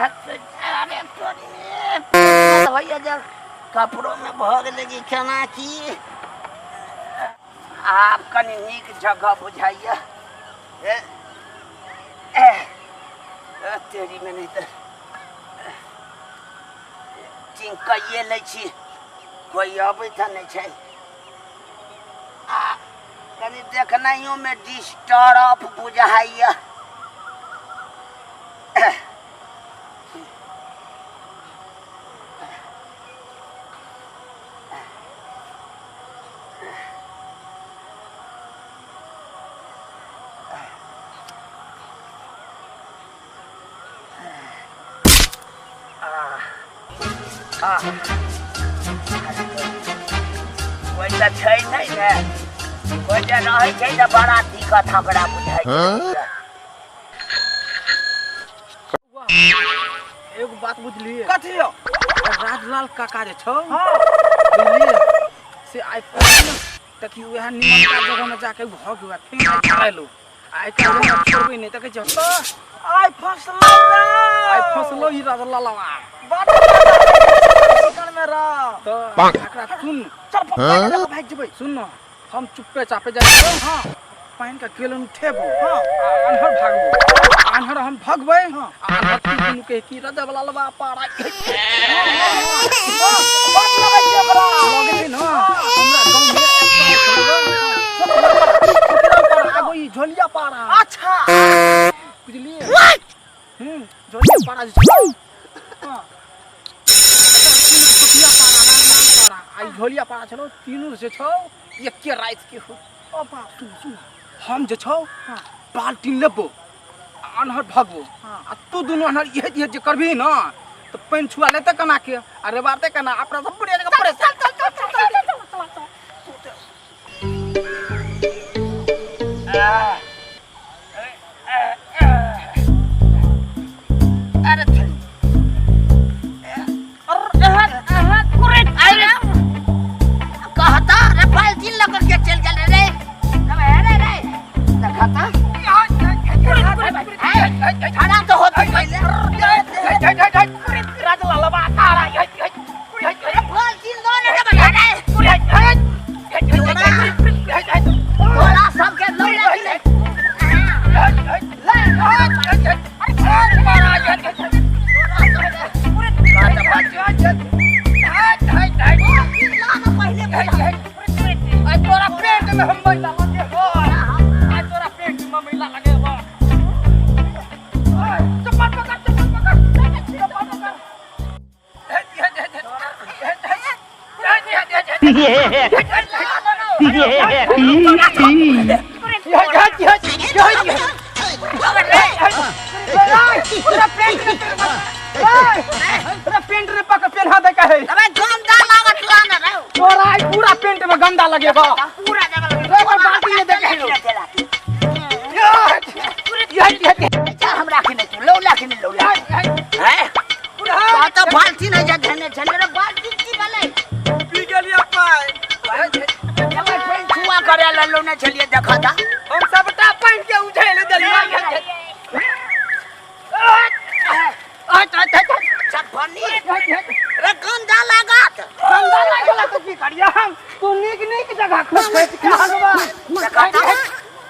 अरे तोरी होइए जे कपड़ोमे भऽ गेलै कि केना की। आब कनि नीक जगह बुझाइए। ए, ए, तेरीमे नहि तऽ चिंकाइए लै छी, कोइ अबै तऽ नहि छै। आ कनि देखनाइयोमे डिस्टर्ब बुझाइए। कोइ तऽ छै नहि ने, कोइ जे रहै छै तऽ बड़ा दिक्कत हमरा बुझाइ छै। एगो बात बुझलिए? कथी यौ? राजलाल काका जे छौ। हाँ। बुझलिए से आइ ने देखी उएह निमनका जगह में जाके भऽ गेल, फेर आइ पड़ेलू। आइ काल्हि हमरा छोड़बै नहि, देखै छियै तऽ आइ फसलौ रे, आइ फसलौ ई राजलालवा। बड चिकन में रह तऽ एकरा सुन। चल पप्पा, भागि जेबै। सुन न, हम चुप्पे चापे जाइ छियौ। हाँ, पानि के गेलन उठेबो। हाँ, आ आन्हर भागबो। आन्हर हम भगबै। हाँ, आ आन्हर तू दुनू के की रजबला लबा पारा लगे छै न। हमरा गाँव में एकटा आगो ई झोलिया पारा। अच्छा, बुझलिए? झोलिया पारा जे छै। हाँ, छोटिया पारा, राजलाल पारा आ ई झोलिया पारा छलो, तीनू जे छौ एके राति के हो। ओ बाप, सुन सुन, हम जे छौ बाल्टीन लेबो, आन्हर भगबो। हाँ। आ तू दुनू आन्हर इहे इहे जे करबही न तऽ पानि छुआ लेतै केना के आ रेबारतै केना अपना सब बढ़िया जगह पड़े। चल चल चल चल चल चल चल चल। अरे कहता रे, बाल्टीन लकर के चल गेल रे। अरे रे, देखता खड़ा तो होती पहले। बाल्टीन दो ने रे बना रे, तोरा सबके लौला ले। तोरा पेट में हम मैला लगे हो, आइ तोरा पेट में मैला लगे हो। चप्पल पकड़, चप्पल पकड़, चप्पल पकड़। पूरा पेंट रे पकड़, पेन्हा दे कहे। अबे गंदा लागत ला ना रे। तोरा आई पूरा पेंट में गंदा लगेबा। पूरा जगह रे, पर बाल्टी में देखे लो। चल, हमरा के नहीं तू लौला के नहीं लौला हैं तो बाल्टी नहीं जा धने छले रे। बाल्टी की भेलै? पी गेलियै पानि। अबे पानि छुआ करे ललो ने छलिए, देखा था। हम सबटा पानि के उझेल देलियै। चटनी रे गंदा लागत। गंदा लागल तऽ की करियै हम? तू नीक नीक जगह खोज खोज के आनबा। देखा था,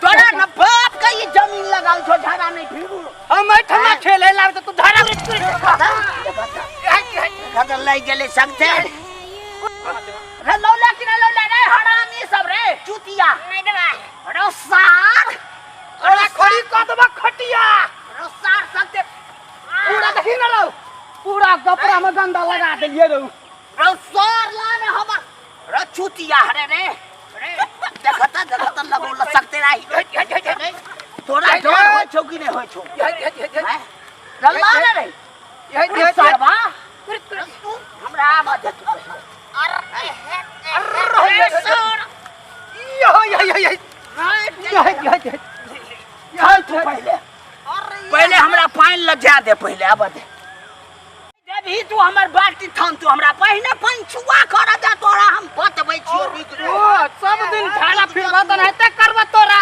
तोरा न बाप के ई जमीन लगाल छो, झाड़ा नहीं फिरू। हम एहिठमा खेले लाग तऽ तू धरा। देखा था, देखा था, देखा था, लै गेलै सगते रे। लौला कि नहीं लौला रे, हरामी सब रे, चुतिया नहीं देबा रे सार। तोरा खड़ी कऽ देबा खटिया रे सार सगते। पूरा देखी न रौ, पूरा कपड़ा में गंदा लगा देलियै रौ। रे सार ला रे हमर रे चुतिया रे रे रे, देखता देखता लगौला सकते रही। तोरा डर होइ छौ कि नहि होइ छौ हैं? रे ला रे रे रे सारबा, तू हमरा आबऽ दे तू। अरे सर, चल तू पहिले पहिले हमरा पानि लग जा दे, पहिले आबऽ दे। देबही तू हमर बाल्टी थाम, तू हमरा पहिने पानि छुआ कर दे। तोरा हम बतबै छियौ, रुकि जो। ओ सब दिन झाड़ा फिरबा तऽ एनाहिते करबा, तोरा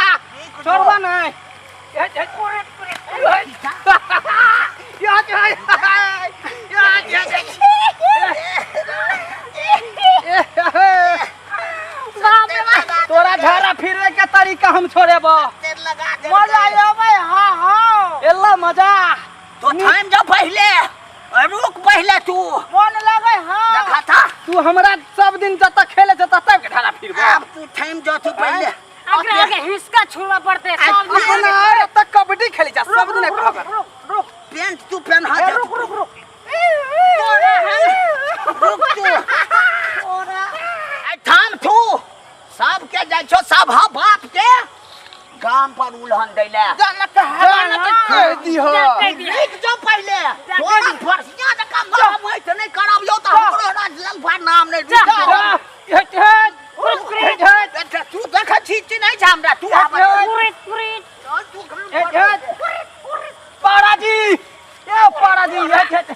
छोड़बा नहि। तोरा झाड़ा फिरे के तरीका हम छोड़ेबो। मजा आयो भाई। हां हां एला मजा। तो थाम जा पहले, रुक पहले तू। मन लगे। हां देखा था तू हमरा सब दिन जत खेले जत तब के झाड़ा फिरबो। अब तू थाम जा तू पहले। एकरा के हिसका छुड़ा पड़ते सब दिन। अपना अरे तक कबड्डी खेली जा सब दिन कहब। रुक रुक पेंट तू पहन। हां रुक रुक रुक तोरा रुक तू तोरा थाम तू सब के जाइ छो सब हा बाप के गाम पर उलहन दैले जाना कह दिह रुक जा पहले। तोरा फरसिया जका मारब होय त नहीं करब यो त हमरो राजलाल भाई नाम नहीं। जा। हट हट हट हट तू देख छी कि नहीं छ हमरा तू आबै। पुरित पुरित चल तू हट हट पाराजी ए पाराजी हट हट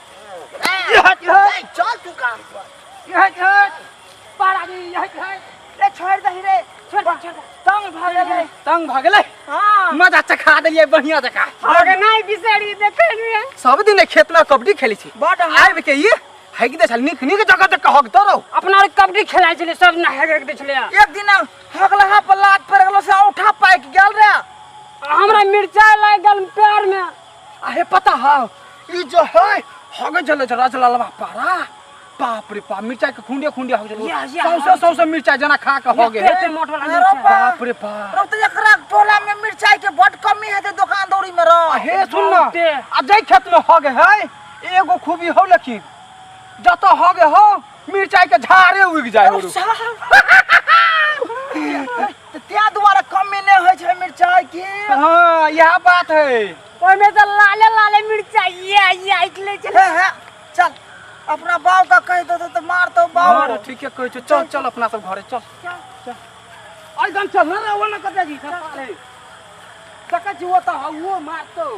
हट हट चल तू काम पर हट हट पाराजी हट हट। ए छोड़ दही रे। छोड़ दे छोड़ दे। तंग भ गेलै। तंग भ गेलै। हां मजा चखा देलियै बढ़िया जका। आगे नहीं बिसरी देखे नहीं। सब दिन खेत में कबड्डी खेली छी। बड आबि के ई हैक दे छल नीक नीक जगह तक हक दरो। अपना और कबड्डी खेलाइ छलै सब ना हेक दे छलै। एक दिन हगलहा पर लात पर गेलो से औठा पाकि गेल रे। हमरा मिर्चाई लागि गेल पैर में। अरे पता है ई जो है हग जल जरा जलवा पारा बाप रे बाप मिर्चाई के खुंडे खुंडे हग जल सौसे सौसे मिर्चाई जना खा के हो गए। मोट वाला मिर्चाई। बाप रे बाप। रो त एकरा टोला में मिर्चाई के बड कमी हेतै दुकान दौरी में रो। हे सुन ना आ जै खेत में हग है एगो खूबी हो लेकिन जत हग हो मिर्चाई के झाड़े उग जाए हो। त त्या दुआरे कमी नै होइ छै मिर्चाई के। हां यह बात है। ओमे त लाले लाले मिर्चाई ये आइकले छलै। हे हे चल अपना बाप का कह दो तो मार तो बाप। हां ठीक है कहै छौ चल चल अपना सब घरे चल चल। आई गन चल ना रे ओ ना कते जी सकै छी ओ त वो मारतौ।